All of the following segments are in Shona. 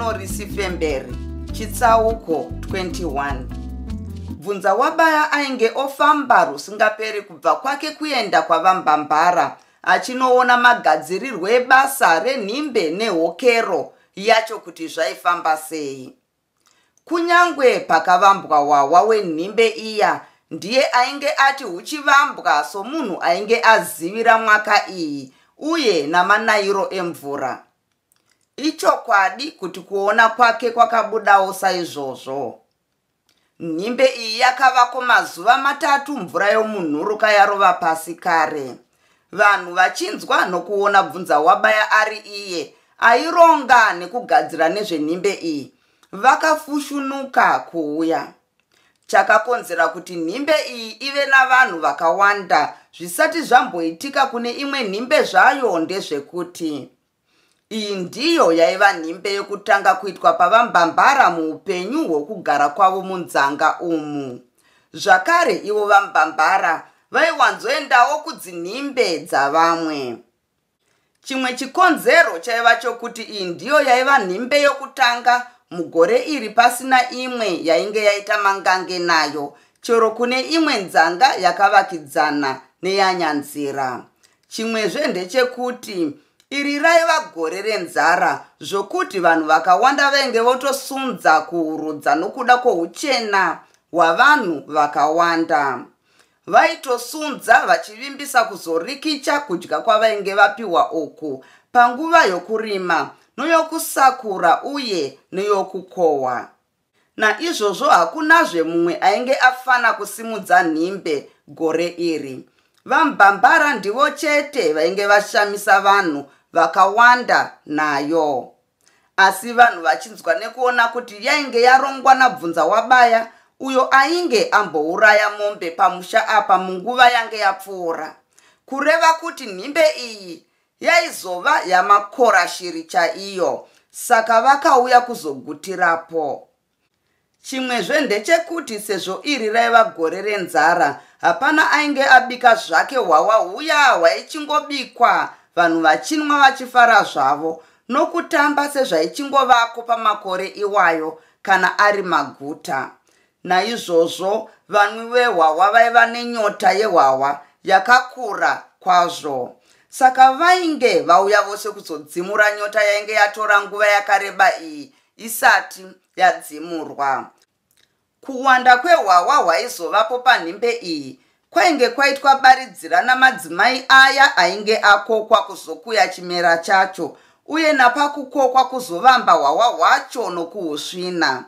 yaNorisi Femberi, chitsauko 21. Bvunza wabaya ainge ofamba rusingaperi kubva kwake kuenda kwaVaMbambara achinoona magadzirirwo ebasa renhimbe nehokero yacho kuti zvaifamba sei. Kunyangwe pakavambwa hwahwa hwenhimbe iya ndiye ainge ati huchivambwa somunhu ainge azivira mwaka iyi uye namanayiro emvura. Ichokwadi kuti kuona kwake kwakabudawo saizvozvo. Nhimbe iyi yakavako mazuva matatu mvura yomunhuruka yarova pasi kare. Vanhu vachinzwa nokuona Bvunzawabaya ari iye aironga nekugadzira nezvenhimbe iyi vakafushunuka kuuya. Chakakonzera kuti nhimbe iyi ive navanhu vakawanda zvisati zvamboitika kune imwe nhimbe zvayo ndezvekuti iyi ndiyo yaiva nhimbe yokutanga kuitwa paVaMbambara muupenyu hwokugara kwavo munzanga umu. Zvakare ivo VaMbambara vaiwanzoendawo kudzinhimbe dzavamwe. Chimwe chikonzero chaiva chokuti iyi ndiyo yaiva nhimbe yokutanga mugore iri pasina imwe yainge yaita mangange nayo chero kune imwe nzanga yakavakidzana neyaNyanzira. Chimwezve ndechekuti iri raiva gore renzara zvokuti vanhu vakawanda vainge votosunza kuhurudza nokuda kwouchena hwavanhu vakawanda. Vaitosunza vachivimbisa kuzorikicha kudya kwavainge vapiwa uku panguva yokurima noyokusakura uye neyokukohwa. Naizvozvo hakunazve mumwe ainge afana kusimudza nhimbe gore iri. VaMbambara ndivo chete vainge vashamisa vanhu vakawanda nayo. Asi vanhu vachinzwa nekuona kuti yainge yarongwa naBvunzawabaya uyo ainge ambouraya mombe pamusha apa munguva yange yapfuura. Kureva kuti nhimbe iyi yaizova yamakorashiri chaiyo saka vakauya kuzogutirapo. Chimwezve ndechekuti sezvo iri raiva gore renzara hapana ainge abika zvake hwawa huya hwaichingobikwa vanhu vachinwa vachifara zvavo nokutamba sezvaichingovako pamakore iwayo kana ari maguta. Naizvozvo vanwi vehwahwa vaiva nenyota yehwahwa yakakura kwazvo. Saka vainge vauya vose kuzodzimura nyota yainge yatora nguva yakareba iyi isati yadzimurwa. Kuwanda kwehwahwa hwaizovapo panhimbe iyi kwainge kwaitwa baridzira namadzimai aya ainge akokwa kuzokuya chimera chacho uye napakukokwa kuzovamba hwahwa hwacho nokuhusvina.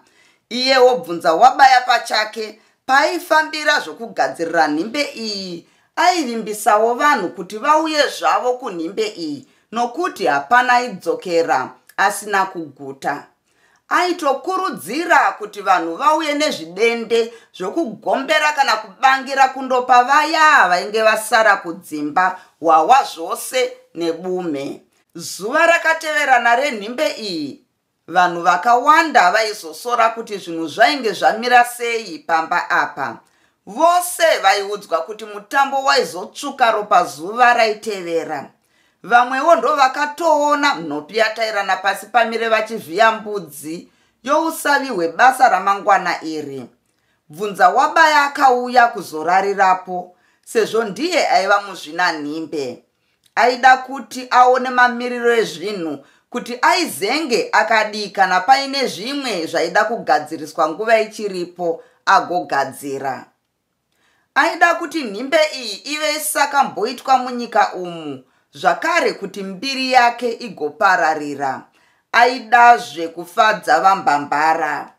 Iyewo Bvunzawabaya pachake paaifambira zvokugadzirira nhimbe iyi aivimbisawo vanhu kuti vauye zvavo kunhimbe iyi nokuti hapana aidzokera asina kuguta. Aitokurudzira kuti vanhu vauye nezvidende zvokugombera kana kubangira kundopa vaya vainge vasara kudzimba hwahwa zvose nebume. Zuva rakateverana renhimbe iyi Vanhu vakawanda vaizosora kuti zvinhu zvainge zvamira sei pamba apa. Vose vaiudzwa kuti mutambo waizotsvuka ropa zuva raitevera. Vamwewo ndovakatoona nhopi yatairana pasi pamire vachivhiya mbudzi yousavi hwebasa ramangwana iri. Bvunza wabaya akauya kuzorarirapo sezvo ndiye aiva muzvinanhimbe. Aida kuti aone mamiriro ezvinhu kuti aizenge akadii kana paine zvimwe zvaida kugadziriswa nguva ichiripo agogadzira. Aida kuti nhimbe iyi ive isakamboitwa munyika umu zvakare kuti mbiri yake igopararira. Aidazve kufadza VaMbambara.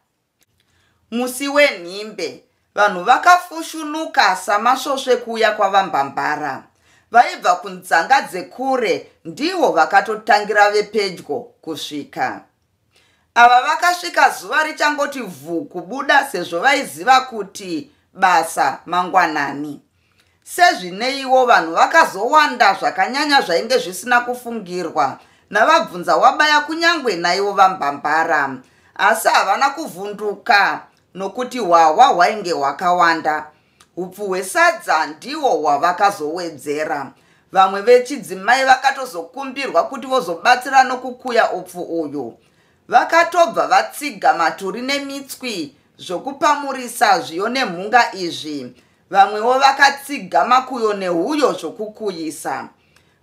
Musi wenhimbe, vanhu vakafushunuka samasvosve kuuya kwaVaMbambara. Vaibva kunzanga dzekure ndivo vakatotangira vepedyo kusvika. Ava vakasvika zuva richangoti vhu kubuda sezvo vaiziva kuti basa mangwanani. Sezvineiwo vanhu vakazowanda zvakanyanya zvainge zvisina kufungirwa naVabvunza wabaya kunyangwe naivo VaMbambara. Asi havana kuvhunduka nokuti hwahwa hwainge hwakawanda. Hupfu hwesadza ndihwo hwavakazowedzera. Vamwe vechidzimai vakatozokumbirwa kuti vozobatsira nokukuya upfu uyu. Vakatobva vatsiga maturi nemitswi zvokupamurisa zviyo nemhunga izvi. Vamwewo vakatsiga makuyo nehuyo zvokukuyisa.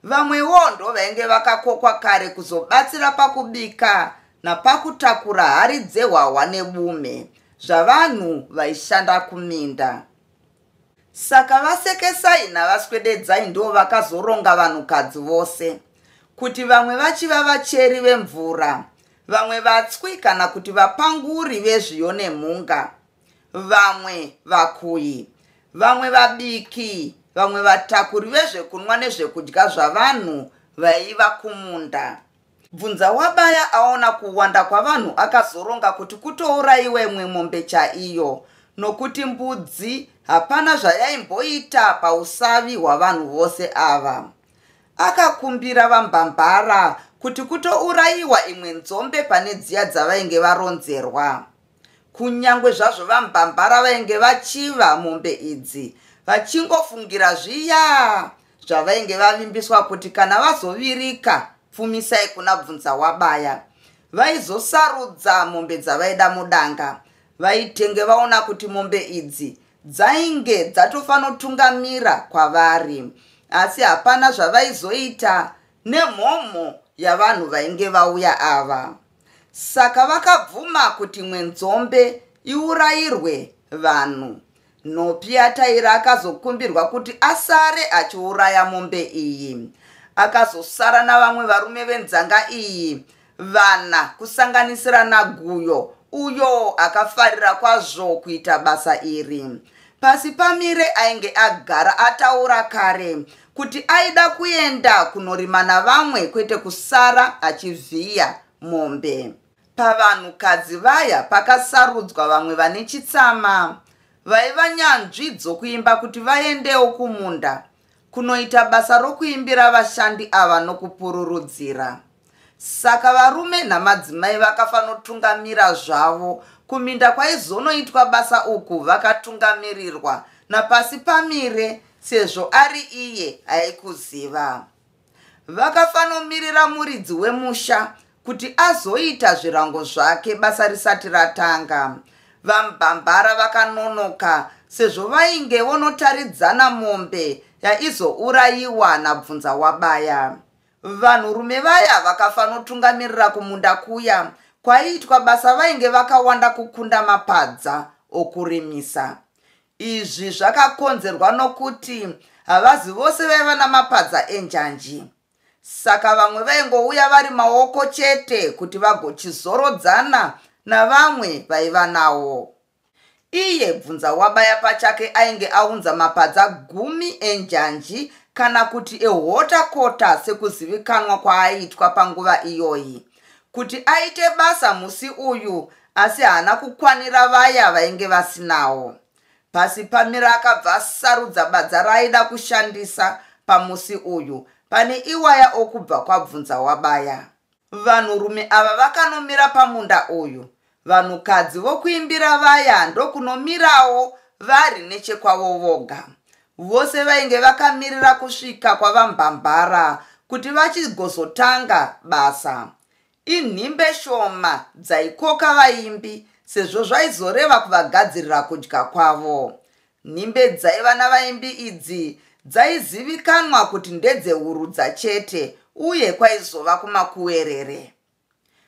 Vamwewo ndovainge vakakokwa kare kuzobatsira pakubika napakutakura hari dzehwahwa nebume zvavanhu vaishanda kuminda. Saka vaSekesai naVaSwededzai ndo vakazoronga vanhukadzi vose kuti vamwe vachiva vacheri vemvura, vamwe vatswi kana kuti vapanguri vezviyo nemhunga, vamwe vakuyi, vamwe vabiki, vamwe vatakuri vezvekunwa nezvekudya zvavanhu vaiva kumunda. Bvunzawabaya aona kuwanda kwavanhu akazoronga kuti kutourayiwe imwe mombe chaiyo nokuti mbudzi hapana zvayaimboita pausavi hwavanhu vose ava. Akakumbira VaMbambara kuti kutourayiwa imwe nzombe pane dziya dzavainge varonzerwa. Kunyangwe zvazvo VaMbambara vainge vachiva mombe idzi vachingofungira zviya zvavainge vavimbiswa kuti kana vazovirika pfumisai kuna Bvunzawabaya vaizosarudza mombe dzavaida mudanga. Vaitenge vaona kuti mombe idzi dzainge dzatofanotungamira kwavari, asi hapana zvavaizoita nemhomho yavanhu vainge vauya ava. Saka vakabvuma kuti imwe nzombe iurayirwe vanhu. Nhopi yaTaira akazokumbirwa kuti asare achiuraya mombe iyi. Akazosara navamwe varume venzanga iyi vana kusanganisira naGuyo uyo akafarira kwazvo kuita basa iri. Pasi pamire ainge agara ataura kare kuti aida kuenda kunorima navamwe kwete kusara achivhiya mombe. Pavanhukadzi vaya pakasarudzwa vamwe vane chitsama vaiva nyanzvi dzokuimba kuti vaendewo kumunda kunoita basa rokuimbira vashandi ava nokupururudzira. Saka varume namadzimai vakafanotungamira zvavo kuminda kwaizonoitwa basa uku vakatungamirirwa napasi pamire sezvo ari iye aikuziva. Vakafanomirira muridzi wemusha kuti azoita zvirango zvake basa risati ratanga. VaMbambara vakanonoka sezvo vainge vonotaridzana mombe yaizourayiwa naBvunzawabaya. Vanhurume vaya vakafanotungamirira kumunda kuya kwaiitwa basa vainge vakawanda kukunda mapadza okurimisa. Izvi zvakakonzerwa nokuti havazi vose vaiva namapadza enjanji. Saka vamwe vaingouya vari maoko chete kuti vagochizorodzana navamwe vaiva nawo. Iye Bvunzawabaya pachake ainge aunza mapadza gumi enjanji kana kuti ehotakota sekuzivikanwa kwaaitwa panguva iyoyi kuti aite basa musi uyu asi haana kukwanira vaya vainge vasinawo. Pasi pamira akabva asarudza badza raaida kushandisa pamusi uyu pane iwaya okubva kwaBvunzawabaya. Vanhurume ava vakanomira pamunda uyu, vanhukadzi vokuimbira vaya ndokunomirawo vari nechekwavo voga. Vose vainge vakamirira kusvika kwaVaMbambara kuti vachigozotanga basa. Inhimbe shoma dzaikoka vaimbi sezvo zvaizoreva kuvagadzirira kudya kwavo. Nhimbe dzaiva navaimbi idzi dzaizivikanwa kuti ndedzehurudza chete uye kwaizova kumakuwerere.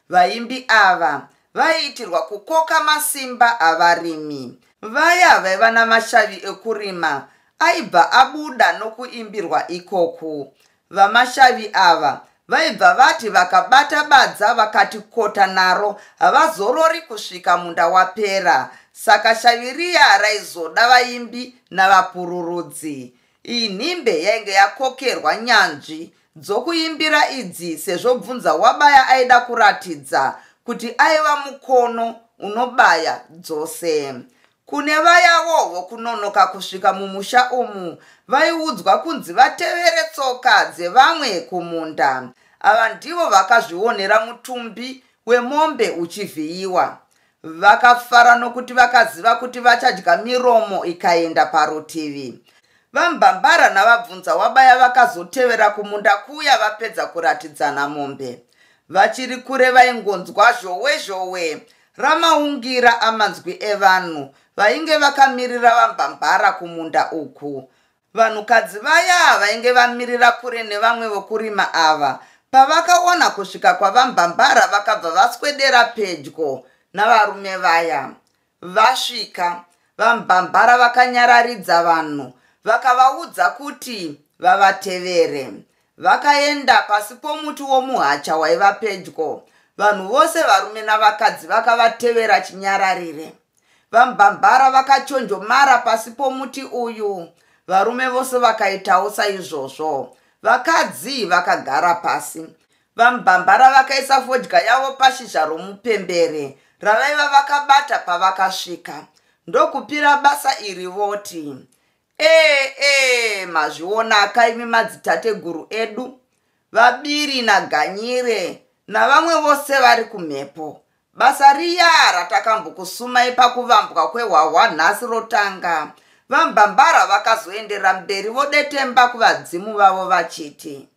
Vaimbi ava vaiitirwa kukoka masimba avarimi. Vaya vaiva namashavi ekurima aibva abuda nokuimbirwa ikoku. Vamashavi ava vaibva vati vakabata badza vakati kota naro havazorori kusvika munda wapera. Saka shavi riya raizoda vaimbi navapururudzi. Iyi nhimbe yainge yakokerwa nyanzvi dzokuimbira idzi sezvo Bvunzawabaya aida kuratidza kuti aiva mukono unobaya dzose. Kune vayawo vokunonoka kusvika mumusha umu vaiudzwa kunzi vatevere tsoka dzevamwe kumunda. Ava ndivo vakazvionera mutumbi wemombe uchivhiyiwa. Vakafara nokuti vakaziva kuti vachadya miromo ikaenda parutivi. VaMbambara naVaBvunzawabaya vakazotevera kumunda kuya vapedza kuratidzana mombe. Vachiri kure vaingonzwa zhowe zhowe ramaungira amanzwi evanhu vainge vakamirira VaMbambara kumunda uku. Vanhukadzi vaya vainge vamirira kure nevamwe vokurima ava pavakaona kusvika kwaVaMbambara vakabva vaswedera pedyo navarume vaya. Vasvika, VaMbambara vakanyararidza vanhu vakavaudza kuti vavatevere. Vakaenda pasi pomuti womuhacha waiva pedyo. Vanhu vose varume navakadzi vakavatevera chinyararire. VaMbambara vakachonjomara pasi pomuti uyu. Varume vose vakaitawo saizvozvo. Vakadzi vakagara pasi. VaMbambara vakaisa fodya yavo pashizha romupembere ravaiva vakabata pavakasvika ndokupira basa iri voti, Ee ee mazvionaka imi madzitateguru edu, VaBiri naGanyire navamwe vose vari kumhepo. Basa riya ratakambokusumai pakuvambwa kwehwahwa nhasi rotanga. VaMbambara vakazoenderera mberi vodetemba kuvadzimu vavo vachiti.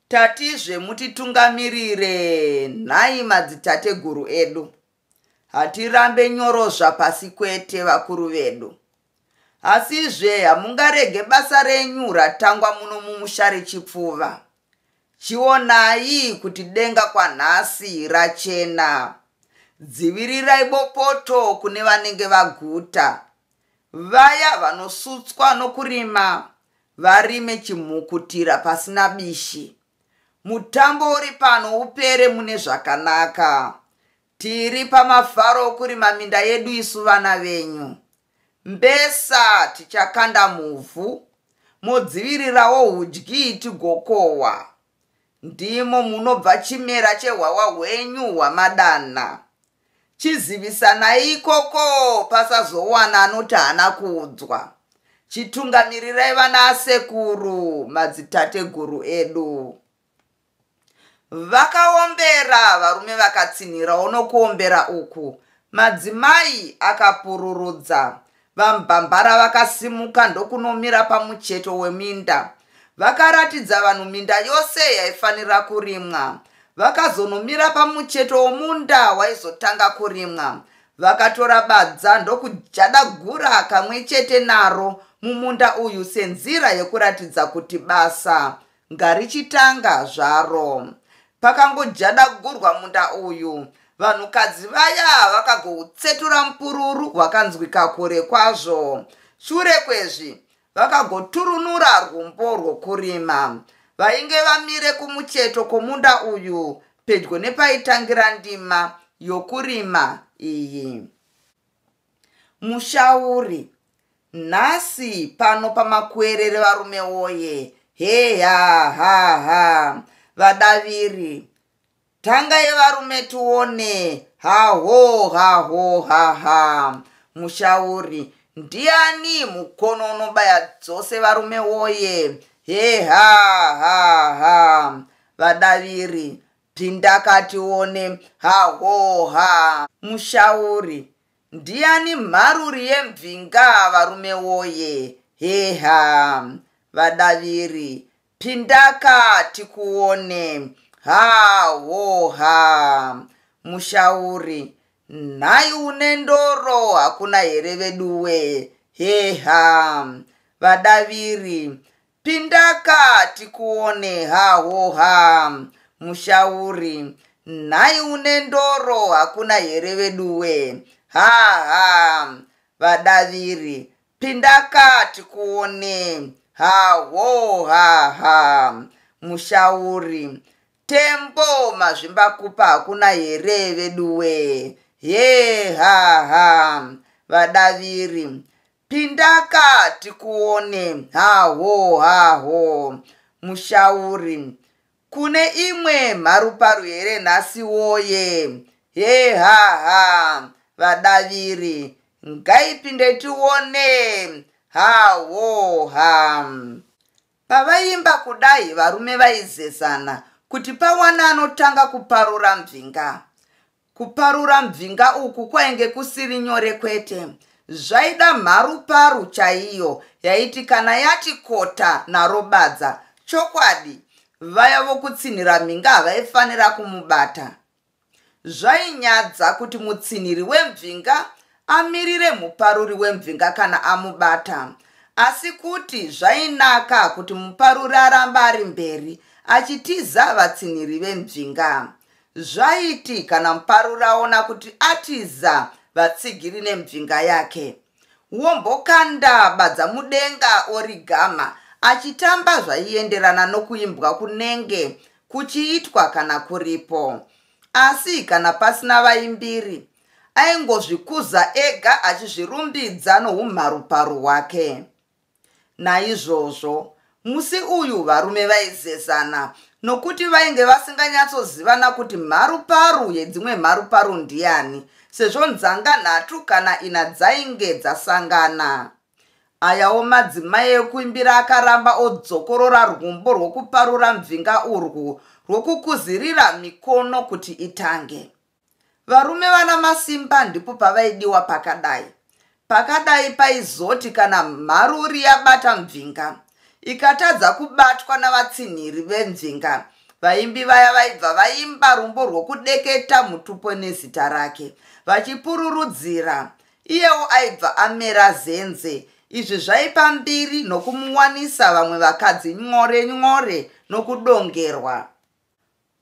Tatizve mutitungamirire nhai madzitateguru edu. Hatirambe nyorozva pasi kwete vakuru vedu. Asizve hamungarege basa renyu ratangwa muno mumusha richipfuva. Chionai kuti denga kwanhasi rachena. Dzivirirai bopoto kune vanenge vaguta. Vaya vanosutswa nokurima varime chimhukutira pasina bishi. Mutambo uri pano upere mune zvakanaka. Tiri pamafaro okurima minda yedu isu vana venyu. Mbesa tichakanda muvhu, modzivirirawo hudyi tigokohwa. Ndimo munobva chimera chehwahwa hwenyu hwamadana. Chizivisanai ikoko pasazowana anoti haana kuudzwa. Chitungamirirai vana asekuru madzitateguru edu. Vakaombera varume vakatsinhirawo nokuombera uku. Madzimai akapururudza. VaMbambara vakasimuka ndokunomira pamucheto weminda. Vakaratidza vanhu minda yose yaifanira kurimwa. Vakazonomira pamucheto womunda waizotanga kurimwa. Vakatora badza ndokujadagura kamwe chete naro mumunda uyu senzira yekuratidza kuti basa ngarichitanga zvaro. Pakangojadagurwa munda uyu, vanhukadzi vaya vakagoutsetura mupururu wakanzwika kure kwazvo. Shure kwezvi, vakagoturunura rwumbo rwokurima. Vainge vamire kumucheto kwomunda uyu pedyo nepaitangira ndima yokurima iyi. Mushauri, Nhasi pano pamakuerere varume woye, heha ha ha. Vadaviri, Tangai varume tione, haho haho haha. Mushauri, Ndiani mukono unobaya dzose varume woye, heha ha ha. Vadaviri, Pindaka tione, haho ha. Mushauri, Ndiani mharuri yemvinga varume woye, heha. Vadaviri, Pindaka tikuone, ha ho ha. Mushauri, Nhai une ndoro hakuna here veduwe, heha. Vadaviri, Pindaka tikuone ha ho ha. Mushauri, Nhai une ndoro hakuna here veduwe, ha ha. Vadaviri, Pindaka tikuone ha ho ha ha. Mushauri, Tembo mazvimbakupa hakuna here veduwe, he ha ha. Vadaviri, Pindaka tikuone ha ho ha ho. Mushauri, Kune imwe mharuparu here nhasi woye? He ha ha. Vadaviri, Ngaipinde tione ha ho ha. Pavaiimba kudai varume vaizezana kuti pawane anotanga kuparura mvinga. Kuparura mvinga uku kwainge kusiri nyore kwete. Zvaida mharuparu chaiyo yaiti kana yati kota naro badza, chokwadi Vaya vokutsinhira mhinga havaifanira kumubata. Zvainyadza kuti mutsinhiri wemvinga amirire muparuri wemvinga kana amubata, asi kuti zvainaka kuti muparuri arambe ari mberi achitiza vatsinhiri vemvinga. Zvaiti kana muparuri aona kuti atiza vatsigiri nemvinga yake, wombokanda badza mudenga origama achitamba zvaienderana nokuimbwa kunenge kuchiitwa kana kuripo. Asi kana pasina vaimbiri, aingozvikuza ega achizvirumbidza noumharuparu hwake. Naizvozvo, musi uyu varume vaizezana nokuti vainge vasinganyatsozivana kuti mharuparu yedzimwe mharuparu ndiani sezvo nzanga nhatu kana ina dzainge dzasangana. Ayawo madzimai ekuimbira akaramba odzokorora rwumbo rwokuparura mvinga urwu rwokukuzirira mikono kuti itange. Varume vana masimba ndipo pavaidiwa pakadai. Pakadai paizoti kana mharuri yabata mvinga, ikatadza kubatwa navatsinhiri vemvinga, vaimbi vaya vaibva vaimba rumbo rwokudeketa mutupo nezita rake, vachipururudzira. Iyewo aibva amera zenze. Izvi zvaipa mbiri nokumuwanisa vamwe vakadzi nyore nyore nokudongerwa.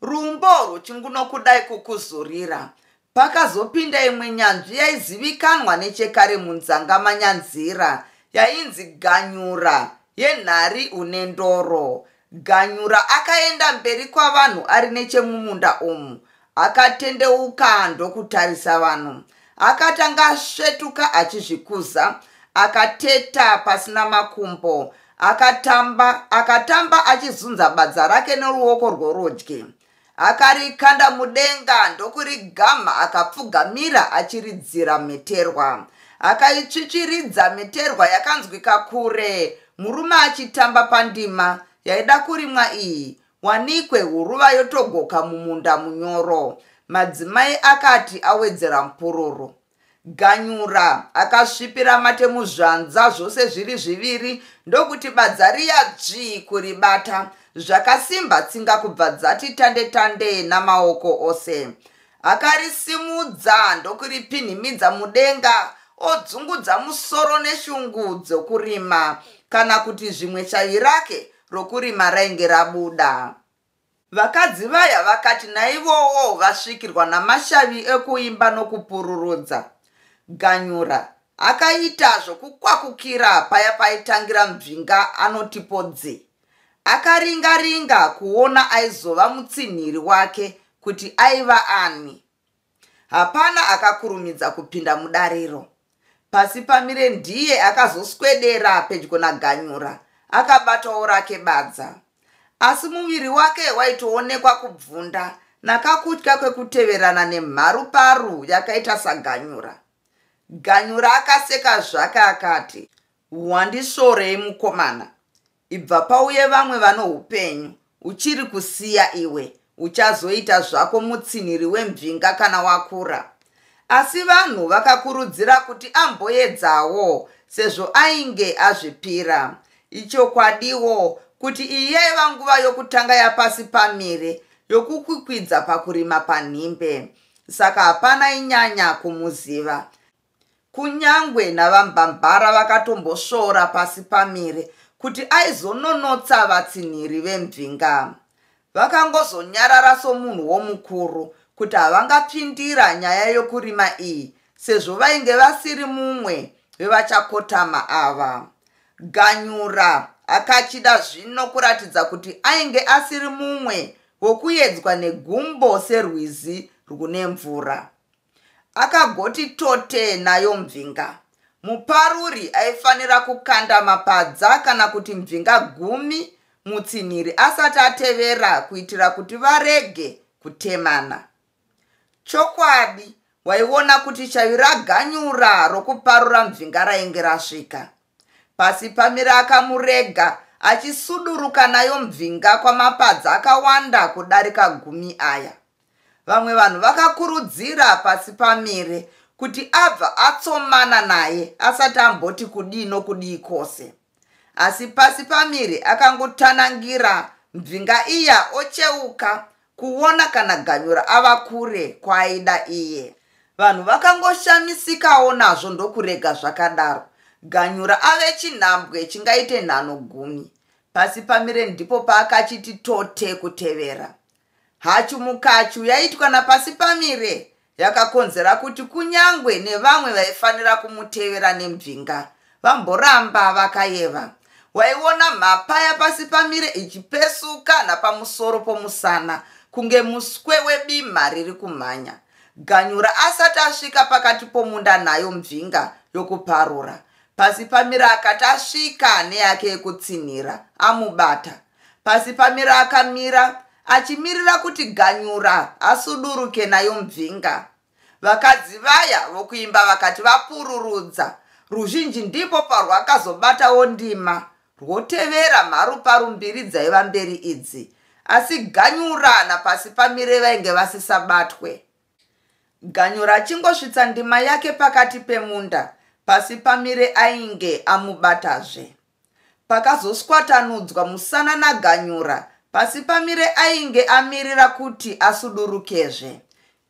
Rumbo rwuchingunokudai kukuzurira, pakazopinda imwe nyanzvi yaizivikanwa nechekare munzanga maNyanzira yainzi Ganyura yenhari une ndoro. Ganyura akaenda mberi kwavanhu ari nechemumunda umu, akatendeuka ndokutarisa vanhu. Akatanga asvetuka achizvikuza, akateta pasina makumbo, Akatamba, akatamba achizunza badza rake noruoko rworudyi. Akarikanda mudenga ndokurigamha akapfugamira achiridzira mheterwa. Akaitsvitsviridza mheterwa yakanzwika kure, murume achitamba pandima yaida kurimwa iyi, wanikwe huruva yotogoka mumunda munyoro. Madzimai akati awedzera mupururu. Ganyura akasvipira mate muzvanza zvose zviri zviviri ndokuti badza riya dzvii kuribata zvakasimba tsinga kubva dzati tande tande namaoko ose. Akarisimudza ndokuripinhimidza mudenga odzungudza musoro neshungu dzokurima kana kuti zvimwe shavi rake rokurima rainge rabuda. Vakadzi vaya vakati naivowo vasvikirwa namashavi ekuimba nokupururudza. Ganyura akaita zvokukwakukira paya paitangira Mvinga anotipo dzi. Akaringa-ringa kuona aizova mutsinhiri wake kuti aiva ani. Hapana akakurumidza kupinda mudariro. Pasipamire ndiye akazoswedera pedyo naGanyura akabatawo rake badza. Asi muviri wake waitoonekwa kubvunda nakakutya kwekuteverana nemharuparu yakaita saGanyura. Ganyura akaseka zvake akati, Wandisvorei mukomana? Ibva pauye vamwe vanoupenyu uchiri kusiya iwe uchazoita zvako mutsinhiri wemvinga kana wakura. Asi vanhu vakakurudzira kuti amboedzawo sezvo ainge azvipira. Ichokwadiwo kuti iyi yaiva nguva yokutanga yapasi pamire yokukwikwidza pakurima panhimbe saka hapana inyanya kumuziva. Kunyangwe naVaMbambara vakatombosvoora Pasipamire kuti aizononotsa vatsinhiri vemvinga. Vakangozonyarara somunhu womukuru kuti havangapindira nyaya yokurima iyi sezvo vainge vasiri mumwe wevachakotama ava. Ganyura akachida zvino kuratidza kuti ainge asiri mumwe wokuyedzwa negumbo serwizi rwune mvura. Akagoti tote nayo mvinga. Muparuri aifanira kukanda mapadza kana kuti mvinga gumi mutsinhiri asati atevera kuitira kuti varege kutemana. Chokwadi, waiona kuti shavi raganyura rokuparura mvinga rainge rasvika. Pasipamire akamurega achisuduruka nayo mvinga kwamapadza akawanda kudarika gumi aya. Vamwe vanhu vakakurudzira Pasipamire kuti abva atsomana naye asati amboti kudii nokudii kwose. Asi Pasipamire akangotanangira Mbvinga iya ocheuka kuona kana Ganyura ava kure kwaaida iye. Vanhu vakangoshamisikawo nazvo ndokurega zvakadaro. Ganyura ave chinhambwe chingaite nhanho gumi. Pasipamire ndipo paakachiti tote kutevera. Hachu mukachu yaitwa naPasipamire yakakonzera kuti kunyangwe nevamwe vaifanira kumutevera nembvinga vamboramba vakayeva. Waiona mhapa yaPasipamire ichipesuka napamusoro pomusana kunge muswe webimha riri kumhanya. Ganyura asati asvika pakati pomunda nayo mbvinga yokuparura. Pasipamire akati asvika neyake yekutsinhira amubata. Pasipamire akamira achimirira kuti Ganyura asuduruke nayo mbvinga. Vakadzi vaya vokuimba vakati vapururudza, ruzhinji ndipo parwakazobatawo ndima rwotevera mharuparu mbiri dzaiva mberi idzi. Asi Ganyura naPasipamire vainge vasisabatwe. Ganyura achingosvitsa ndima yake pakati pemunda, Pasipamire ainge amubatazve. Pakazoswatanudzwa musana naGanyura, Pasipamire ainge amirira kuti asudurukezve.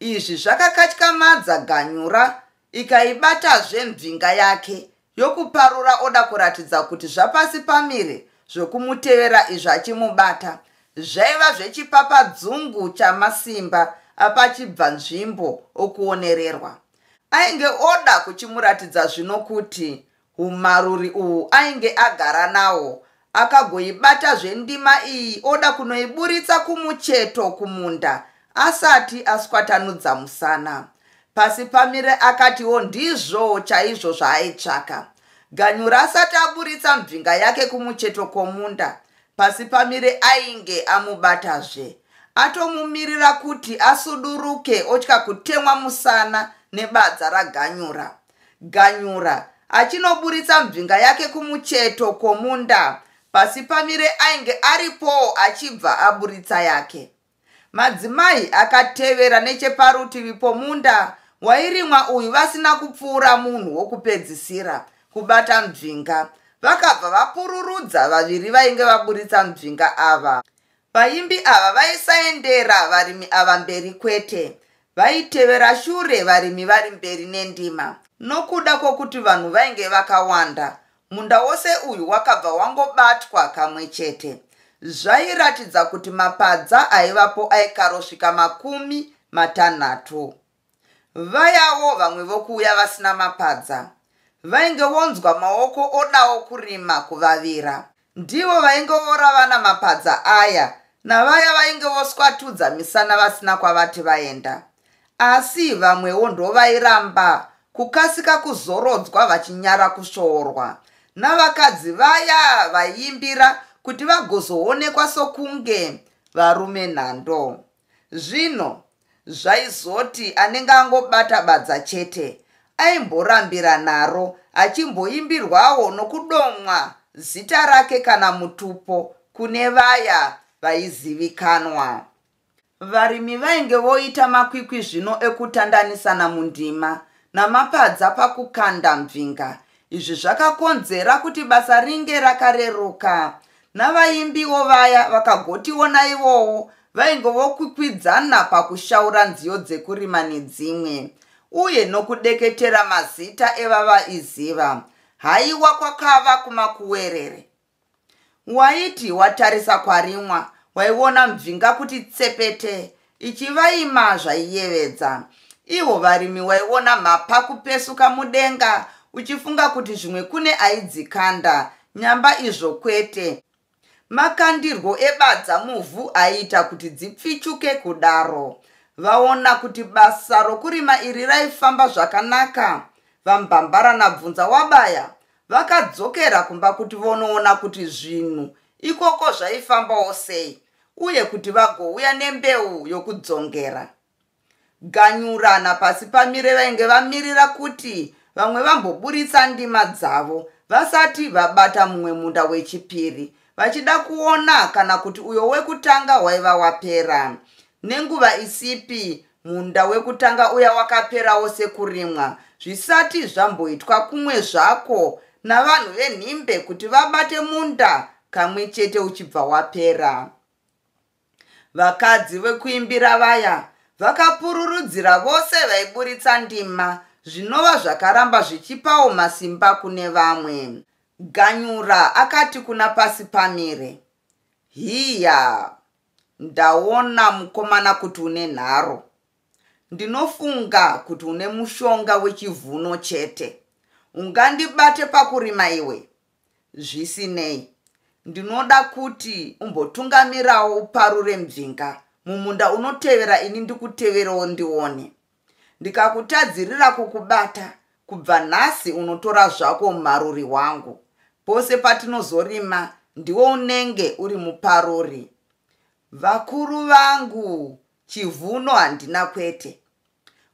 Izvi zvakakatyamadza Ganyura ikaibatazve mbvinga yake yokuparura oda kuratidza kuti zvaPasipamire zvokumutevera izvi achimubata zvaiva zvechipapadzungu chamasimba apachibva nzvimbo okuonererwa. Ainge oda kuchimuratidza zvino kuti Humaruri uhu ainge agara nawo akagoibatazve ndima iyi oda kunoiburitsa kumucheto kumunda asati aswatanudza musana. Pasipamire akatiwo ndizvo chaizvo zvaaitsvaka. Ganyura asati aburitsa mbvinga yake kumucheto kwomunda, Pasipamire ainge amubatazve. Atomumirira kuti asuduruke otya kutemwa musana nebadza raGanyura. Ganyura achinoburitsa mbvinga yake kumucheto kwomunda, Pasipamire ainge aripowo achibva aburitsa yake. Madzimai akatevera necheparutivi pomunda wairimwa uyu vasina kupfuura munhu wokupedzisira kubata mbvinga. Vakabva vapururudza vaviri vainge vaburitsa mbvinga ava. Vaimbi ava vaisaendera varimi ava mberi kwete, vaitevera shure varimi vari mberi nendima. Nokuda kwokuti vanhu vainge vakawanda, munda wose uyu wakabva wangobatwa kamwe chete. Zvairatidza kuti mapadza aivapo aikarosvika 60. Vayawo vamwe vokuuya vasina mapadza vainge vonzwa maoko odawo kurima kuvavira. Ndivo vainge voravana mapadza aya navaya vainge voswatudza misana vasina kwavati vaenda. Asi vamwewo ndovairamba kukasika kuzorodzwa vachinyara kusvoorwa navakadzi vaya vaiimbira kuti vagozoonekwa sokunge varume nhando. Zvino zvaizoti anenge angobata badza chete aimborambira naro achimboimbirwawo nokudomwa zita rake kana mutupo kune vaya vaizivikanwa. Varimi vainge voita makwikwi zvino ekutandanisana mundima namapadza pakukanda mvinga. Izvi zvakakonzera kuti basa ringe rakareruka. Navaimbiwo vaya vakagotiwo naivowo vainge vokwikwidzana pakushaura nziyo dzekurima nedzimwe uye nokudeketera mazita evavaiziva. Haiwa kwakava kumakuwerere. Waiti watarisa kwarimwa waiona mvinga kuti tsepete ichivaima zvaiyevedza. Ivo varimi waiona mhapa kupesuka mudenga uchifunga kuti zvimwe kune aidzikanda nyamba izvo kwete. Makandirwo ebadza muvhu aiita kuti dzipfichuke kudaro. Vaona kuti basa rokurima iri raifamba zvakanaka, VaMbambara naBvunzawabaya vakadzokera kumba kuti vonoona kuti zvinhu ikoko zvaifambawo sei uye kuti vagouya nembeu yokudzongera. Ganyura naPasipamire vainge vamirira kuti vamwe vamboburitsa ndima dzavo vasati vabata mumwe munda wechipiri vachida kuona kana kuti uyo wekutanga waiva wapera. Nenguva isipi munda wekutanga uya wakaperawo sekurimwa zvisati zvamboitwa kumwe zvako navanhu venhimbe kuti vabate munda kamwe chete uchibva wapera. Vakadzi vekuimbira vaya vakapururudzira vose vaiburitsa ndima zvinova zvakaramba zvichipawo masimba kune vamwe. Ganyura akati kuna Pasipamire, Hiya, ndaona mukomana kuti une nharo. Ndinofunga kuti une mushonga wechivhuno chete. Ungandibate pakurima iwe? Zvisinei, ndinoda kuti umbotungamirawo uparure mbvinga mumunda unotevera ini ndikuteverewo ndione. Ndikakutadzirira kukubata, kubva nhasi unotora zvako mharuri hwangu. Pose patinozorima ndiwe unenge uri muparuri. Vakuru vangu, chivhuno handina kwete.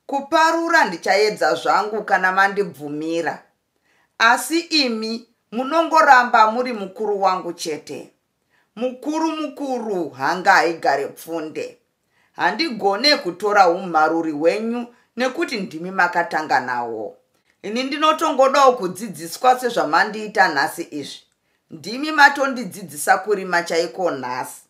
Kuparura ndichaedza zvangu kana mandibvumira. Asi imi munongoramba muri mukuru wangu chete. Mukuru mukuru hanga haigare pfunde. Handigone kutora umharuri hwenyu nekuti ndimi makatanga nawo. Ini ndinotongodawo kudzidziswa sezvamandiita nhasi izvi. Ndimi matondidzidzisa kurima chaiko nhasi.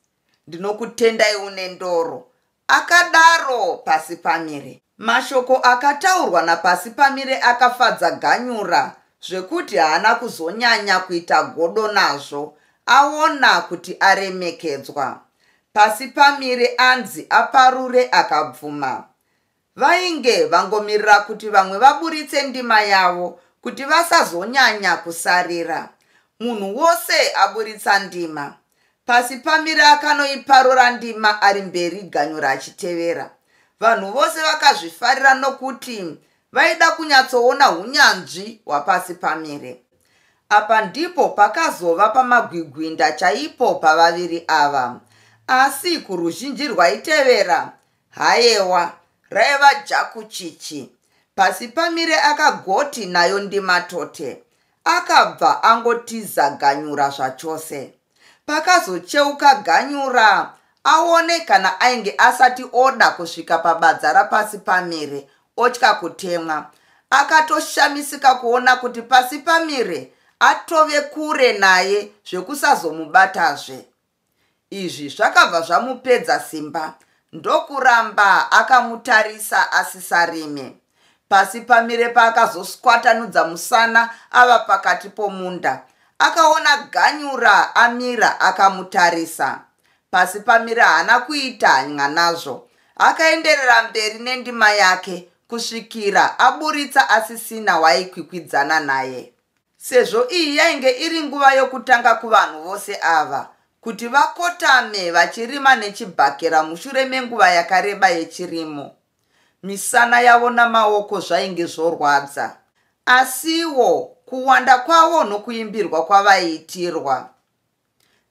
Ndinokutendai une ndoro. Akadaro Pasipamire. Mashoko akataurwa naPasipamire akafadza Ganyura zvekuti haana kuzonyanya kuita godo nazvo aona kuti aremekedzwa. Pasipamire anzi aparure akabvuma. Vainge vangomirira kuti vamwe vaburitse ndima yavo kuti vasazonyanya kusarira. Munhu wose aburitsa ndima. Pasipamire akanoiparura ndima ari mberi Ganyura achitevera. Vanhu vose vakazvifarira nokuti vaida kunyatsoona hunyanzvi hwaPasipamire. Apa ndipo pakazova pamagwigwinda chaipo pavaviri ava. Asi kuruzhinji rwaitevera, hayewa, raiva jakuchichi. Pasipamire akagoti nayo ndima tote. Akabva angotiza Ganyura zvachose. Pakazocheuka Ganyura aone kana ainge asati oda kusvika pabadza raPasipamire otya kutemwa. Akatoshamisika kuona kuti Pasipamire atove kure naye zvekusazomubatazve. Izvi zvakabva zvamupedza simba ndokuramba akamutarisa asisarime. Pasipamire paakazoswatanudza musana ava pakati pomunda, akaona Ganyura amira akamutarisa. Pasipamire haana kuita hanya nazvo, akaenderera mberi nendima yake kusvikira aburitsa asisina waaikwikwidzana naye. Sezvo iyi yainge iri nguva yokutanga kuvanhu vose ava kuti vakotame vachirima nechibhakera mushure menguva yakareba yechirimo, misana yavo namaoko zvainge zvorwadza. Asiwo kuwanda kwavo nokuimbirwa kwavaiitirwa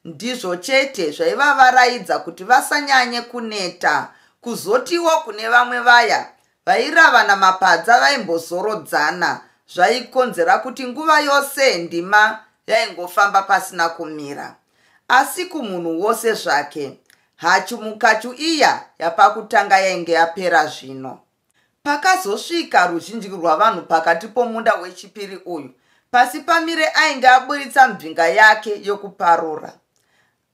ndizvo chete zvaivavaraidza kuti vasanyanye kuneta. Kuzotiwo kune vamwe vaya vairavana mapadza vaimbozorodzana zvaikonzera kuti nguva yose ndima yaingofamba pasina kumira. Asi kumunhu wose zvake, hachu mukachu iya yapakutanga yainge yapera zvino. Pakazosvika ruzhinji rwavanhu pakati pomunda wechipiri uyu, Pasipamire ainge aburitsa mbvinga yake yokuparura.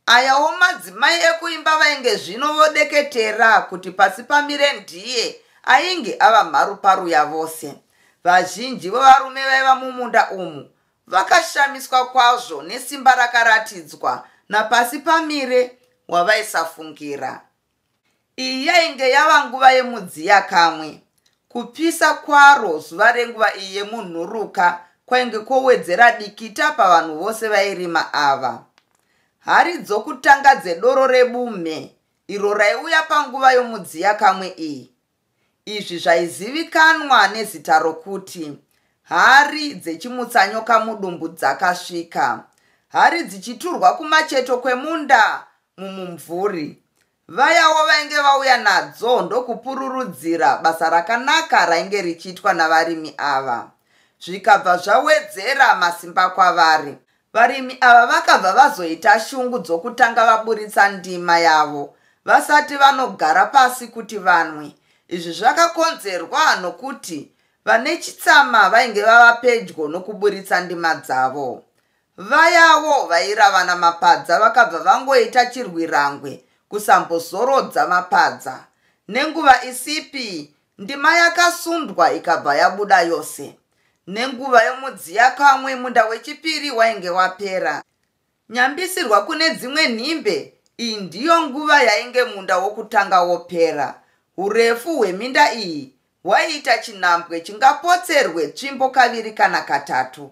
Ayawo madzimai ekuimba vainge zvino vodeketera kuti Pasipamire ndiye ainge ava mharuparu yavose. Vazhinji vevarume vaiva mumunda umu vakashamiswa kwazvo nesimba rakaratidzwa naPasipamire wavaisafungira. Iyi yainge yava nguva yemudziyakamwe. Kupisa kwaro zuva renguva iyi yemunhuruka kwainge kwowedzera dikita pavanhu vose vairima ava. Hari dzokutanga dzedoro rebumhe iro raiuya panguva yomudziyakamwe iyi. Izvi zvaizivikanwa nezita rokuti hari dzechimutsanyoka mudumbu dzakasvika. Hari dzichiturwa kumacheto kwemunda mumumvuri. Vayawo vainge vauya nadzo ndokupururudzira basa rakanaka rainge richiitwa navarimi ava. Zvikabva zvawedzera masimba kwavari. Varimi ava vakabva vazoita shungu dzokutanga vaburitsa ndima yavo vasati vanogara pasi kuti vanwe. Izvi zvakakonzerwa nokuti vane chitsama vainge vava pedyo nokuburitsa ndima dzavo. Vayawo vairavana mapadza vakabva vangoita chirwirangwe kusambozorodza mapadza. Nenguva isipi ndima yakasundwa ikabva yabuda yose. Nenguva yomudziyakamwe munda wechipiri wainge wapera. Nyambisirwa kune dzimwe nhimbe, iyi ndiyo nguva yainge munda wokutanga wopera. Urefu hweminda iyi hwaiita chinhambwe chingapotserwe tsvimbo kaviri kana katatu.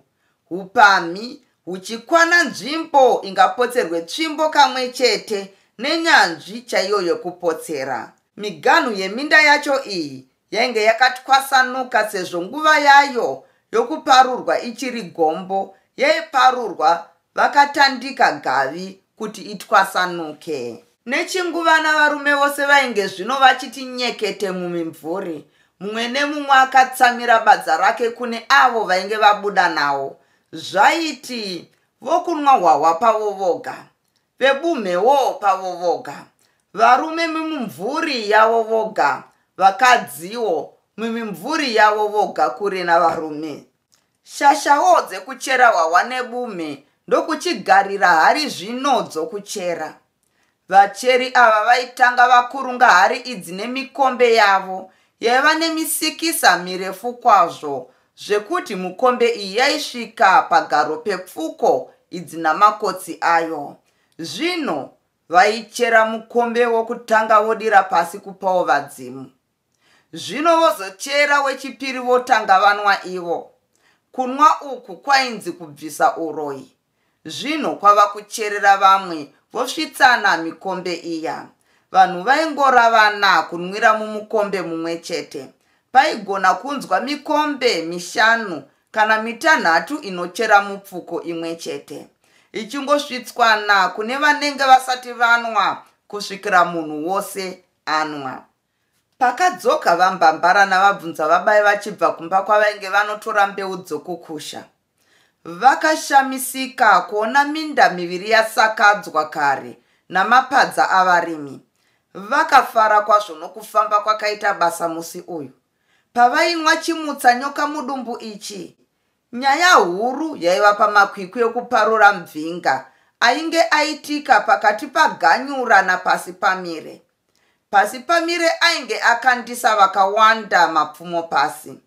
Upamhi huchikwana nzvimbo ingapotserwe tsvimbo kamwe chete nenyanzvi chaiyo yokupotsera. Miganhu yeminda yacho iyi yainge yakatwasanuka sezvo nguva yayo yokuparurwa ichiri gombo yaiparurwa vakatandika gavi kuti itwasanuke. Nechinguvana varume vose vainge zvino vachiti nyekete mumimvuri, mumwe nemumwe akatsamira badza rake kune avo vainge vabuda nawo. Zvaiti vokunwa hwahwa pavo voga, vebumhewo pavo voga, varume mumimvuri yavo voga, vakadziwo mumimvuri yavo voga kure navarume. Shashawo dzekuchera hwahwa nebumhe ndokuchigarira hari zvino dzokuchera. Vacheri ava vaitanga vakurunga hari idzi nemikombe yavo yaiva nemisikisa mirefu kwazvo zvekuti mukombe iyi yaisvika pagaro pepfuko idzi namakotsi ayo. Zvino vaichera mukombe wokutanga vodira pasi kupawo vadzimu. Zvino vozochera wechipiri votanga vanwa ivo. Kunwa uku kwainzi kubvisa uroyi. Zvino kwava kucherera vamwe vosvitsana mikombe iya. Vanhu vaingoravana kunwira mumukombe mumwe chete. Paigona kunzwa mikombe mishanu kana mitanhatu inochera mupfuko imwe chete ichingosvitswana kune vanenge vasati vanwa kusvikira munhu wose anwa. Pakadzoka VaMbambara naVaBvunza vaBayi vachibva kumba kwavainge vanotora mbeu dzokukusha. Vakashamisika kuona minda miviri yasakadzwa kare namapadza avarimi. Vakafara kwazvo nokufamba kwakaita basa musi uyu. Pavainwa chimutsa nyoka mudumbu ichi, nyaya huru yaiva pamakwikwi ekuparura mvinga ainge aitika pakati paGanyura naPasipamire. Pasipamire ainge akandisa vakawanda mapfumo pasi.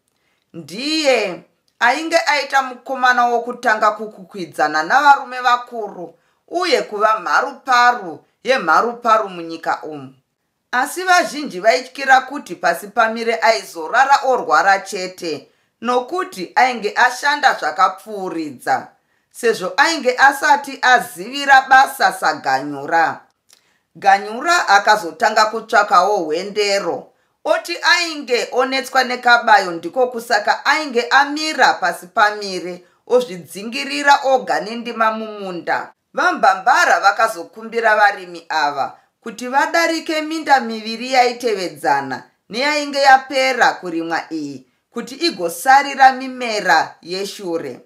Ndiye ainge aita mukomana wokutanga kukwikwidzana navarume vakuru uye kuva mharuparu yemharuparu munyika umu. Asi vazhinji vaityira kuti Pasipamire aizorara orwara chete nokuti ainge ashanda zvakapfuuridza sezvo ainge asati azivira basa saGanyura. Ganyura akazotanga kutsvakawo hwendero oti ainge onetswa nekabayo ndiko kusaka ainge amira Pasipamire ozvidzingirira oga nendima mumunda. VaMbambara vakazokumbira varimi ava kuti vadarike minda miviri yaitevedzana neyainge yapera kurimwa iyi kuti igosarira mimera yeshure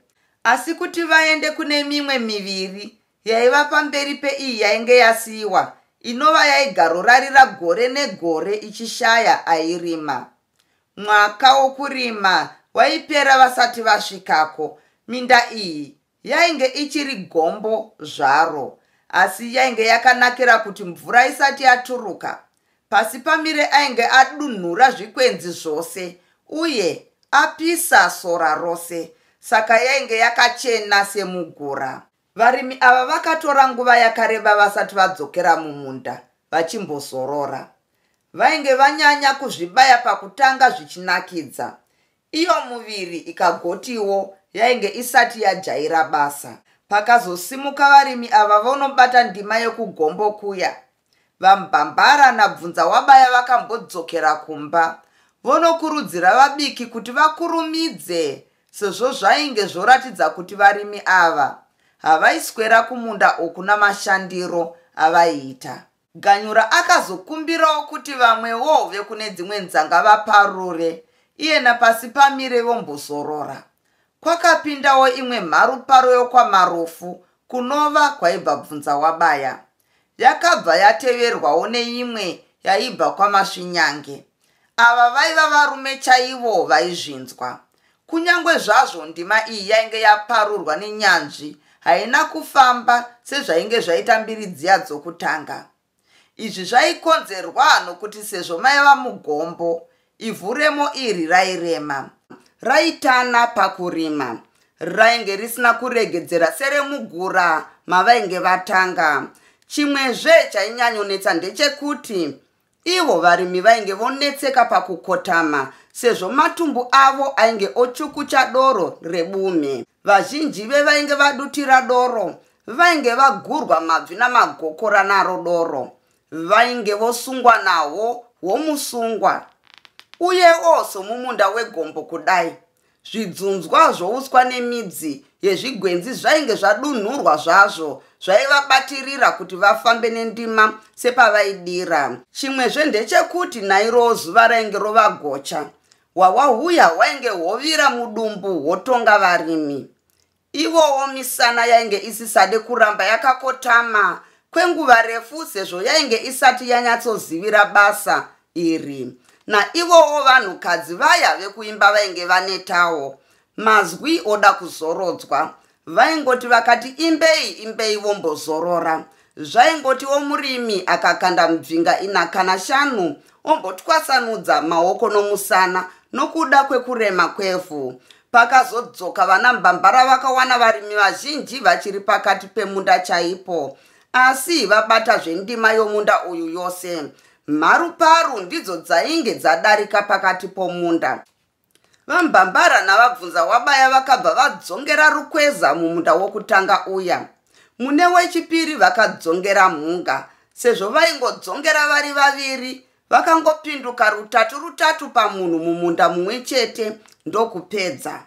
asi kuti vaende kune mimwe miviri yaiva pamberi peiyi yainge yasiyiwa inova yaigarorarira gore negore ichishaya airima. Mwaka wokurima waipera vasati vasvikako. Minda iyi yainge ichiri gombo zvaro asi yainge yakanakira kuti mvura isati yaturuka Pasipamire ainge adunhura zvikwenzi zvose uye apisa sora rose saka yainge yakachena semugura. Varimi ava vakatora nguva yakareba vasati vadzokera mumunda vachimbozorora. Vainge vanyanya kuzvibaya pakutanga zvichinakidza. Iyo muviri ikagotiwo yainge isati yajaira basa. Pakazosimuka varimi ava vonobata ndima yekugombo kuya, VaMbambara naBvunzawabaya vakambodzokera kumba vonokurudzira vabiki kuti vakurumidze sezvo zvainge zvoratidza kuti varimi ava havaiswera kumunda uku namashandiro avaiita. Ganyura akazokumbirawo kuti vamwewo vekune dzimwe nzanga vaparure iye naPasipamire vombozorora. Kwakapindawo imwe mharuparo yokwaMarufu kunova kwaibva Bvunzawabaya. Yakabva yateverwawo neimwe yaibva kwaMasvinyange. Ava vaiva varume chaivo vaizvinzwa. Kunyange zvazvo ndima iyi yainge yaparurwa nenyanzvi haina kufamba sezvainge zvaita mbiri dziya dzokutanga. Izvi zvaikonzerwa nokuti sezvo maiva mugombo, ivhu remo iri rairema, raitana pakurima. Rainge risina kuregedzera seremugura mavainge vatanga. Chimwezve chainyanyonetsa ndechekuti ivo varimi vainge vonetseka pakukotama sezvo matumbu avo ainge ochukucha doro rebume. Vazhinji vevainge vadutira doro vainge vagurwa mabvi namagokora naro doro. Vainge vosungwa nawo womusungwa. Uyewo somumunda wegombo kudai, zvidzunzwa zvouswa nemidzi yezvigwenzi zvainge zvadunhurwa zvazvo zvaivabatirira kuti vafambe nendima sepavaidira. Chimwezve ndechekuti nairowo zuva rainge rovagocha. Hwahwa huya hwainge hwovira mudumbu hwotonga varimi. Ivowo misana yainge isisade kuramba yakakotama kwenguva refu sezvo yainge isati yanyatsozivira basa iri. Naivowo vanhukadzi vaya vekuimba vainge vanetawo. Mazwi oda kuzorodzwa. Vaingoti vakati imbei imbei vombozorora. Zvaingotiwo murimi akakanda mubvinga ina kana shanu ombotwasanudza maoko nomusana nokuda kwekurema kwevhu. Pakazodzoka vana Mbambara vakawana varimi vazhinji vachiri pakati pemunda chaipo asi vabata zvendima yomunda uyu yose. Mharuparu ndidzo dzainge dzadarika pakati pomunda. VaMbambara naVabvunza wabaya vakabva vadzongera rukweza mumunda wokutanga uya. Mune wechipiri vakadzongera mhunga sezvo vaingodzongera vari vaviri vakangopinduka rutatu rutatu pamunhu mumunda mumwe chete ndokupedza.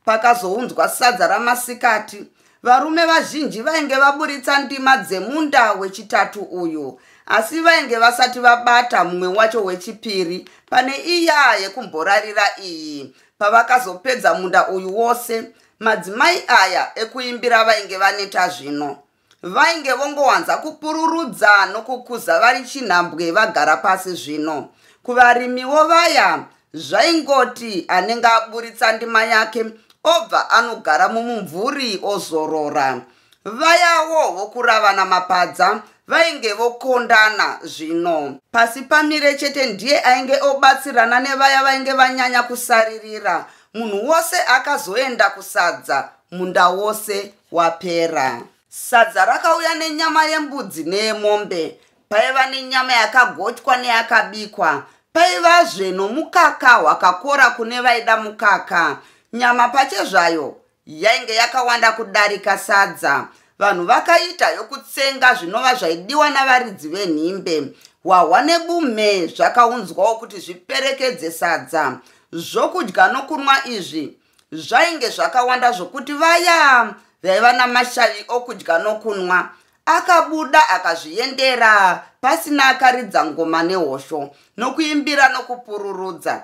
Pakazounzwa sadza ramasikati, varume vazhinji vainge vaburitsa ndima dzemunda wechitatu uyu asi vainge vasati vabata mumwe wacho wechipiri pane iya yekumborarira iyi. Pavakazopedza munda uyu wose, madzimai aya ekuimbira vainge vaneta zvino. Vainge vongowanza kupururudza nokukuza vari chinhambwe vagara pasi zvino. Kuvarimiwo vaya zvaingoti anenge aburitsa ndima yake obva anogara mumumvuri ozorora. Vayawo vokuravana mapadza vainge vokondana zvino. Pasi pamire chete ndiye ainge obatsirana nevaya vainge vanyanya kusaririra. Munhu wose akazoenda kusadza munda wose wapera. Sadza rakauya nenyama yembudzi neyemombe. Paiva nenyama yakagochwa neyakabikwa. Paivazve nomukaka wakakora kune vaida mukaka. Nyama pachezvayo yainge yakawanda kudarika sadza. Vanhu vakaita yokutsenga zvinova zvaidiwa navaridzi venhimbe. Hwahwa nebumhe zvakaunzwawo kuti zviperekedze sadza. Zvokudya nokunwa izvi zvainge zvakawanda zvokuti vaya vaiva namashavi okudya nokunwa akabuda akazviendera pasina akaridza ngoma nehosho nokuimbira nokupururudza.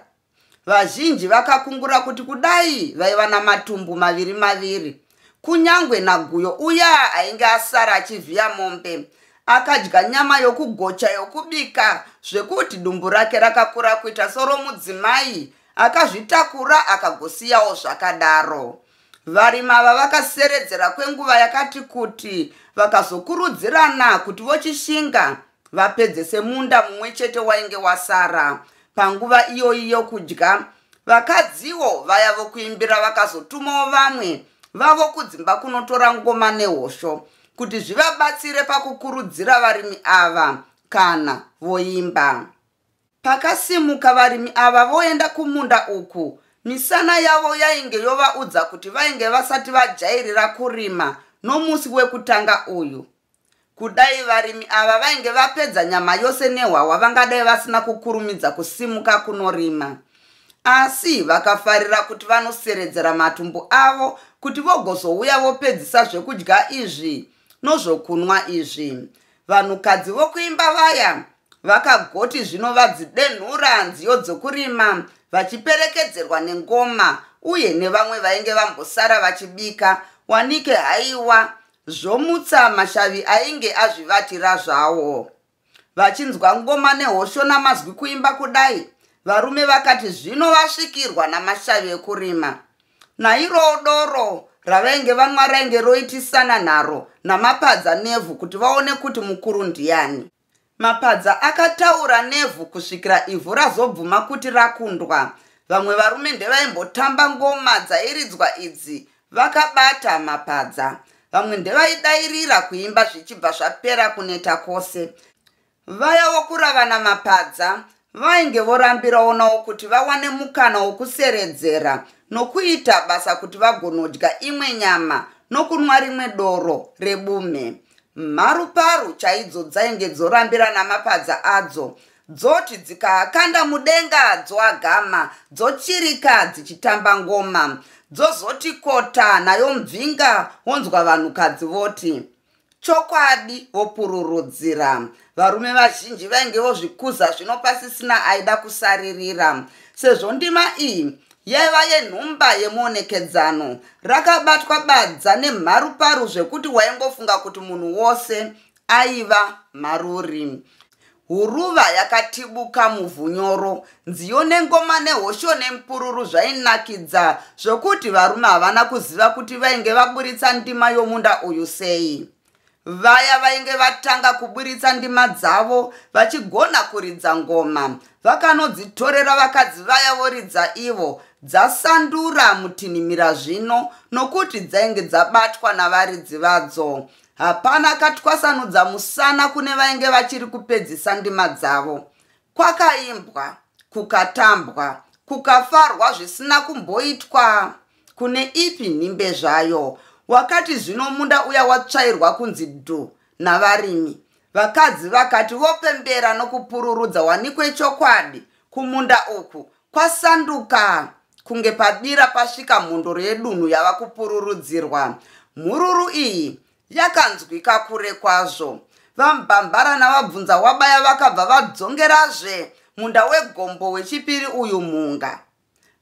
Vazhinji vakakungura kuti kudai vaiva namatumbu maviri maviri. Kunyangwe naGuyo uya ainge asara achivhiya mombe akadya nyama yokugocha yokubika zvekuti dumbu rake rakakura kuita soromudzimai akazvitakura akagosiyawo zvakadaro. Varimi ava vakaseredzera kwenguva yakati kuti vakazokurudzirana kuti vochishinga vapedzese munda mumwe chete wainge wasara. Panguva iyoyi yokudya, vakadziwo vaya vokuimbira vakazotumawo vamwe vavo kudzimba kunotora ngoma nehosho kuti zvivabatsire pakukurudzira varimi ava kana voimba. Pakasimuka varimi ava voenda kumunda uku, misana yavo yainge yovaudza kuti vainge vasati vajairira kurima nomusi wekutanga uyu. Kudai varimi ava vainge vapedza nyama yose nehwahwa vangadai vasina kukurumidza kusimuka kunorima. Asi vakafarira kuti vanoseredzera matumbu avo kuti vogozouya vopedzisa zvekudya izvi nozvokunwa izvi. Vanhukadzi vokuimba vaya vakagoti zvino vadzidenhura nziyo dzokurima vachiperekedzerwa nengoma uye nevamwe vainge vambosara vachibika wanike haiwa zvomutsa mashavi ainge azvivatira zvawo. Vachinzwa ngoma nehosho namazwi kuimba kudai, varume vakati zvino vasvikirwa namashavi ekurima. Nairowo doro ravainge vanwa rainge roitisana nharo namapadza nevhu kuti vaone kuti mukuru ndiani. Mapadza akataura nevhu kusvikira ivhu razobvuma kuti rakundwa. Vamwe varume ndevaimbotamba ngoma dzairidzwa idzi vakabata mapadza. Vamwe ndevaidairira kuimba zvichibva zvapera kuneta kwose. Vaya vokuravana mapadza vainge vorambirawo nawo kuti vawane mukana wokuseredzera nokuita basa kuti vagonodya imwe nyama nokunwa rimwe doro rebumhe. Mharuparu chaidzo dzainge dzorambira namapadza adzo dzoti dzikaakanda mudenga dzoagama dzochirika dzichitamba ngoma dzozoti kota nayo mubvinga wonzwa vanhukadzi voti chokwadi vopururudzira. Varume vazhinji vainge vozvikuza zvino pasisina aida kusaririra sezvo ndima iyi yaiva yenhumba yemuonekedzano rakabatwa badza nemharuparu zvekuti waingofunga kuti munhu wose aiva mharuri. Huruva yakatibuka muvhu nyoro, nziyo nengoma nehosho nemupururu zvainakidza zvokuti varume havana kuziva kuti vainge vaburitsa ndima yomunda uyu sei. Vaya vainge vatanga kuburitsa ndima dzavo vachigona kuridza ngoma vakanodzitorera vakadzi vaya voridza ivo dzasandura mutinhimira zvino nokuti dzainge dzabatwa navaridzi vadzo. Hapana akatwasanudza musana kune vainge vachiri kupedzisa ndima dzavo. Kwakaimbwa, kukatambwa, kukafarwa zvisina kumboitwa kune ipi nhimbe zvayo. Wakati zvino munda uya watsvairwa kunzi dhu navarimi. Vakadzi vakati vopembera nokupururudza wanikwe chokwadi kumunda uku kwasanduka kunge pabira pasvika mhondoro yedunhu yava kupururudzirwa. Mhururu iyi yakanzwika kure kwazvo. VaMbambara naVabvunza wabaya vakabva vadzongerazve munda wegombo wechipiri uyu mhunga.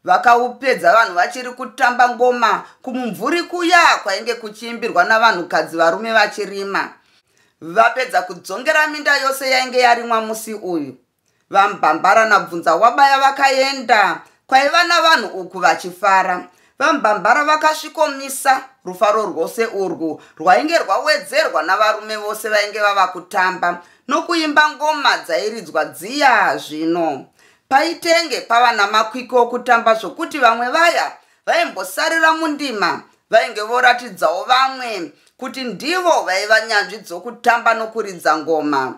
Vakaupedza vanhu vachiri kutamba ngoma kumumvuri kuya kwainge kuchiimbirwa navanhukadzi varume vachirima. Vapedza kudzongera minda yose yainge yarimwa musi uyu. VaMbambara naBvunza wabaya vakaenda kwaiva navanhu uku vachifara. VaMbambara vakasvikomisa rufaro rwose urwu rwainge rwawedzerwa navarume vose vainge vava kutamba nokuimba ngoma dzairidzwa dziya zvino. Paitenge pava namakwikwi okutamba zvokuti vamwe vaya vaimbosarira mundima vainge voratidzawo vamwe kuti ndivo vaiva nyanzvi dzokutamba nokuridza ngoma.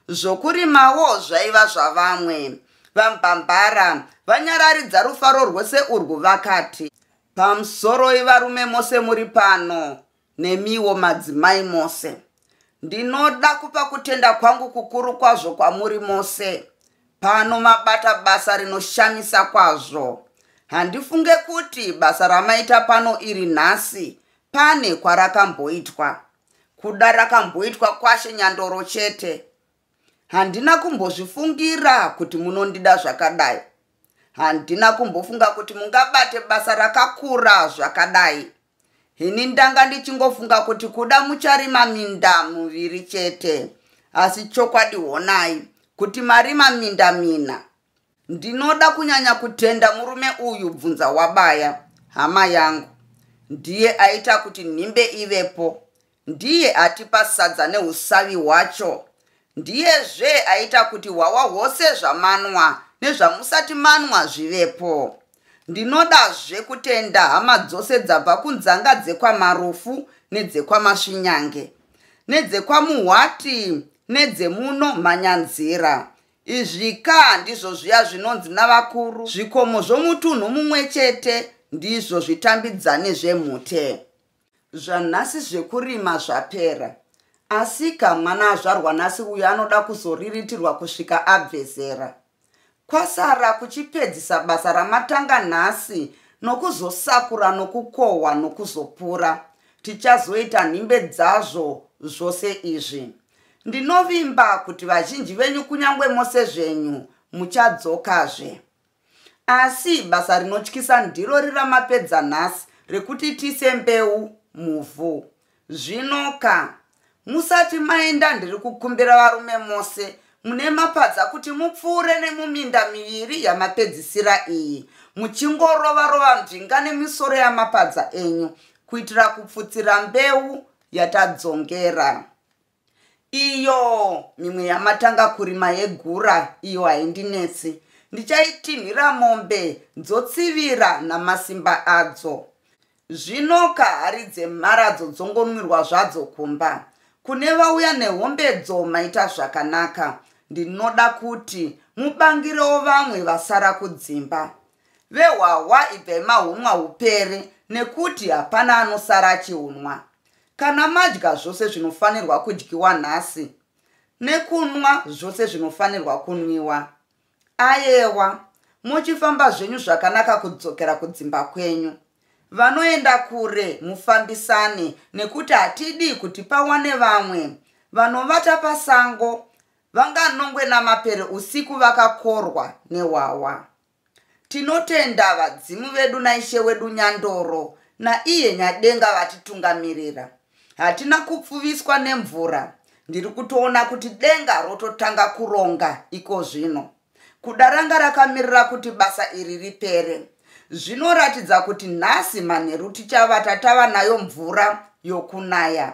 Zvokurimawo zvaiva zvavamwe. VaMbambara vanyararidza rufaro rwose urwu vakati, Pamusoroi varume mose muri pano, nemiwo madzimai mose. Ndinoda kupa kutenda kwangu kukuru kwazvo kwamuri mose. Pano mabata basa rinoshamisa kwazvo. Handifunge kuti basa ramaita pano iri nhasi pane kwarakamboitwa. Kuda rakamboitwa kwaShe Nyandoro chete. Handina kumbozvifungira kuti munondida zvakadai. Handina kumbofunga kuti mungabate basa rakakura zvakadai. Ini ndanga ndichingofunga kuti kuda mucharima minda muviri chete. Asi chokwadi honai kuti marima minda mina. Ndinoda kunyanya kutenda murume uyu bvunza wabaya hama yangu. Ndiye aita kuti nhimbe ivepo. Ndiye atipa sadza neusavi hwacho. Ndiyezve aita kuti hwawa hwose zvamanwa nezvamusati manwa zvivepo. Ndinodazve kutenda hama dzose dzabva kunzanga dzekwaMarufu nedzekwaMasvinyange nedzekwaMuhwati nedzemuno Mhanyanzira. Izvika ndizvo zviya zvinonzi navakuru zvikomo zvomutunhu mumwe chete ndizvo zvitambidzane zvemhute. Zvanhasi zvekurima zvapera. Asika mwana azvarwa nhasi uyu anoda kuzoriritirwa kusvika abve zera. Kwasara kuchipedzisa basa ramatanga nhasi nokuzosakura nokukohwa nokuzopura. Tichazoita nhimbe dzazvo zvose izvi. Ndinovimba kuti vazhinji venyu kunyangwe mose zvenyu muchadzokazve. Asi basa rinotyisa ndiro riramapedza nhasi rekuti tiise mbeu muvhu. Zvinoka, musati maenda ndiri kukumbira varume mose mune mapadza kuti mupfuure nemuminda miviri yamapedzisira iyi muchingorova rova nzvinga nemisoro yamapadza enyu kuitira kupfutsira mbeu yatadzongera. Iyo mimwe yamatanga kurima yegura iyo haindinetsi. Ndichaitinhira mombe dzotsivira namasimba adzo. Zvinoka hari dzemharadzo dzongonwirwa zvadzo kumba. Kune vauya nehombedzo maita zvakanaka. Ndinoda kuti mubangirewo vamwe vasara kudzimba. Vehwahwa ibvai mahunwa hupere nekuti hapana anosara achihunwa. Kana madya zvose zvinofanirwa kudyiwa nhasi nekunwa zvose zvinofanirwa kunwiwa. Ayewa, muchifamba zvenyu zvakanaka kudzokera kudzimba kwenyu. Vanoenda kure mufambisane nekuti hatidi kuti pawane vamwe vanovata pasango vanganongwe namapere usiku vakakorwa nehwahwa. Tinotenda vadzimu vedu naIshe wedu Nyandoro naiye Nyadenga vatitungamirira. Hatina kupfuviswa nemvura. Ndiri kutoona kuti denga rototanga kuronga iko zvino. Kuda ranga rakamirira kuti basa iri ripere. Zvinoratidza kuti nhasi manheru tichavata tava nayo mvura yokunaya.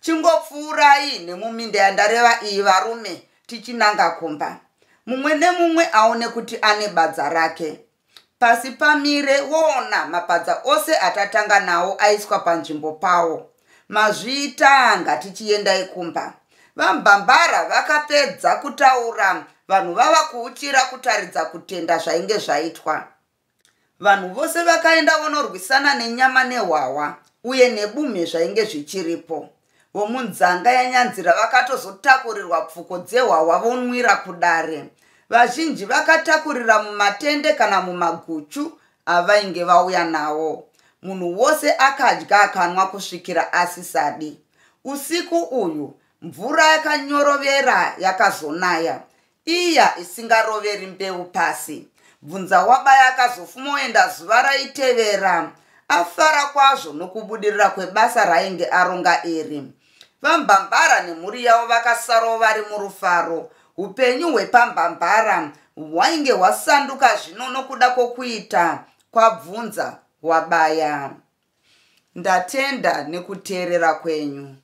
Chingopfuurai nemuminda yandareva iyi varume tichinanga kumba. Mumwe nemumwe aone kuti ane badza rake. Pasi pamire woona mapadza ose atatanga nawo aiswa panzvimbo pawo. Mazviita ngatichiendai kumba. VaMbambara vakapedza kutaura vanhu vava kuuchira kutaridza kutenda zvainge zvaitwa. Vanhu vose vakaenda vonorwisana nenyama nehwahwa uye nebumhe zvainge zvichiripo. Vomunzanga yaNyanzira vakatozotakurirwa pfuko dzehwahwa vonwira kudare. Vazhinji vakatakurira mumatende kana mumaguchu avainge vauya nawo. Munhu wose akadya akanwa kusvikira asisadi. Usiku uyu mvura yakanyorovera yakazonaya. Iya isingaroveri mbeu pasi. Bvunzawabaya akazofumoenda zuva raitevera afara kwazvo nokubudirira kwebasa raainge aronga iri. VaMbambara nemhuri yavo vakasarawo vari murufaro. Upenyu hwepaMbambara hwainge hwasanduka zvino nokuda kwokuita kwaBvunza wabaya. Ndatenda nekuteerera kwenyu.